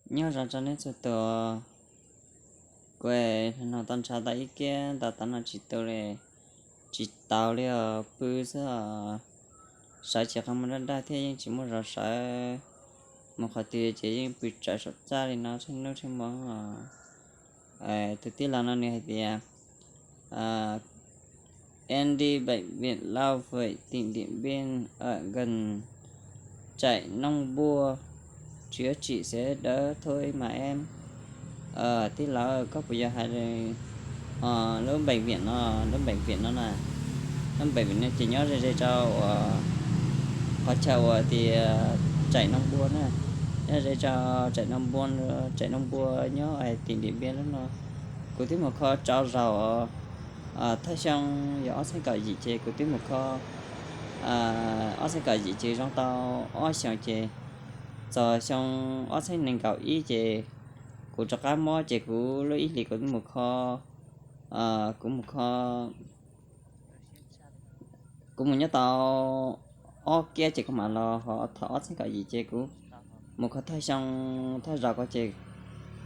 Nyob zoo rau nej txhua tus. Kuv no tau ntshav tau ib kiab ntau tau no tsis tu li, tsis tau li os, pw xwb os. Sawv tsis qab mus daj daj thiab yeej tsis muaj zog sawv mus qhov twg ces yeej pw tsawv saum txaj li no tsheej hnub tsheej hmo os. Tus tij laug no nws hais tias Em đi bệnh viện Lao Vậy tỉnh Điện Biên ở gần trại nông buôn, chữa trị sẽ đỡ thôi mà em. Tij laug, koj puas yog hais lub bệnh viện no, lub bệnh viện no na, lub bệnh viện no ces nyob ze ze rau uas qhov chaw uas tias trại nông buôn na, nyob ze rau trại nông buôn, trại nông buôn nyob tỉnh Điện Biên lub no. Kuv twb mus kho tsau zaus, thawj xyoo yog ob txhiab kaum yim ces kuv twb mus kho, ob txhiab kaum yim ces zoo tau ob xyoos ces txog xyoo ob txhiab nees nkaum ib ces kuv rov qab mob ces kuv lub ib hlis kuv twb mus kho, kuv mus kho, kuv mus nyob tau ob kiab ces kuv mam los, ho thaum ob txhiab kaum yim ces kuv mus kho thawj xyoo thawj zaus ko ces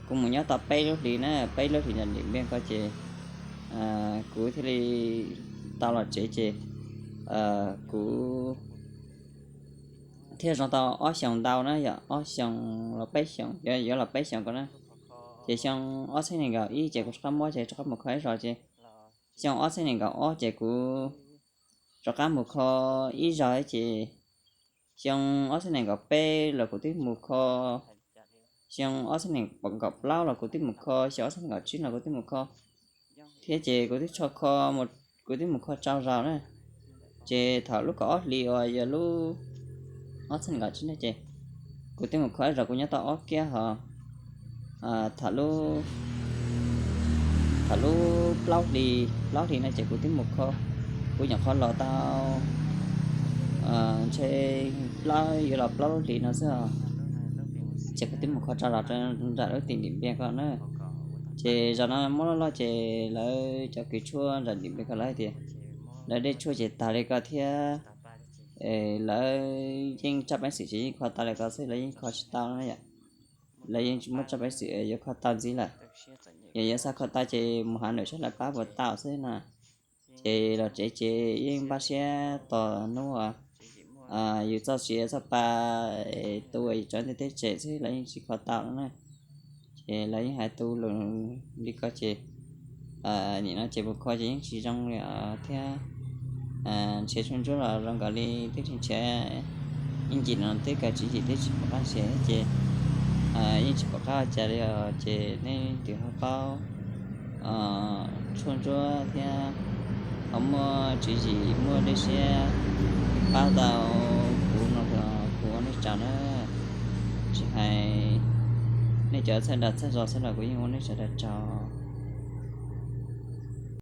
kuv mus nyob tau peb lub hlis na, peb lub hlis nram Điện Biên ko ces kuv thiaj li tau los tsev ces kuv thiaj zoo tau ob xyoos ntau na, yog ob xyoos los peb xyoos, yuav los peb xyoos ko na. Ces xyoo ob txhiab nees nkaum ib ces kuv rov qab mob ces rov qab mus kho ib zaug ces xyoo ob txhiab nees nkaum ob ces kuv rov qab mus kho ib zaug ces xyoo ob txhiab nees nkaum peb los kuv twb mus kho, xyoo ob txhiab nees nkaum plaub los kuv twb mus kho, xyoo ob txhiab nees nkaum tsib los kuv twb mus kho thiab ces kuv twb tso kho, kuv twb mus kho tsau zaus na. Ces thaum lub kaum ob hlis uas yog lub ob txhiab nees nkaum tsib no ces kuv twb mus kho ib zaug, kuv nyob tau ob kiab ho thaum lub, thaum lub plaub hlis, plaub hlis no ces kuv twb mus kho, kuv nyuam qhuav los tau ntshe plaub, yuav los plaub lub hlis no xwb os. Ces kuv twb mus kho tsau zaus nram lub tỉnh Điện Biên ko na. Ces zaum no mob loj loj ces lawv cov kws tshuaj nram Điện Biên ko lawv hais tias lawv dej tshuaj ces tag li ko thiab, lawv yeej tsaj peev xwm ces yeej kho tau li ko xwb, lawv yeej kho tsis tau na yom. Lawv yeej tsis muaj tsaj peev xwm yuav kho tau ntxiv lawm. Yog yuav xav kho tau ces mus Hà Nội saib lawv pab puas tau xwb na. Ces los tsev ces yeej npaj siab tos hnub uas yus txoj sia txoj pa tu es tso ntiaj teb tseg xwb, lawv yeej tsis kho tau no na. Ces lawv yeej hais tu lus li ko ces nim no ces mus kho ces yeej tsis zoo li thiab. Nrhiav tshuaj ntsuab los zoo nkaus li twb tsis nrhiav, ib ncig no twb kaw tswv yim twb tsis pom qab nrhiav ces yeej tsis pom qab ua cas li os. Ces nej leej twg ho paub tshuaj ntsuab thiab ho muaj tswv yim muaj dej siab pab tau kuv no los kuv ua nej tsaug na. Tsis hais nej cov txhawj dag txhawj zog xwb los kuv yeej ua nej sawv daws tsaug.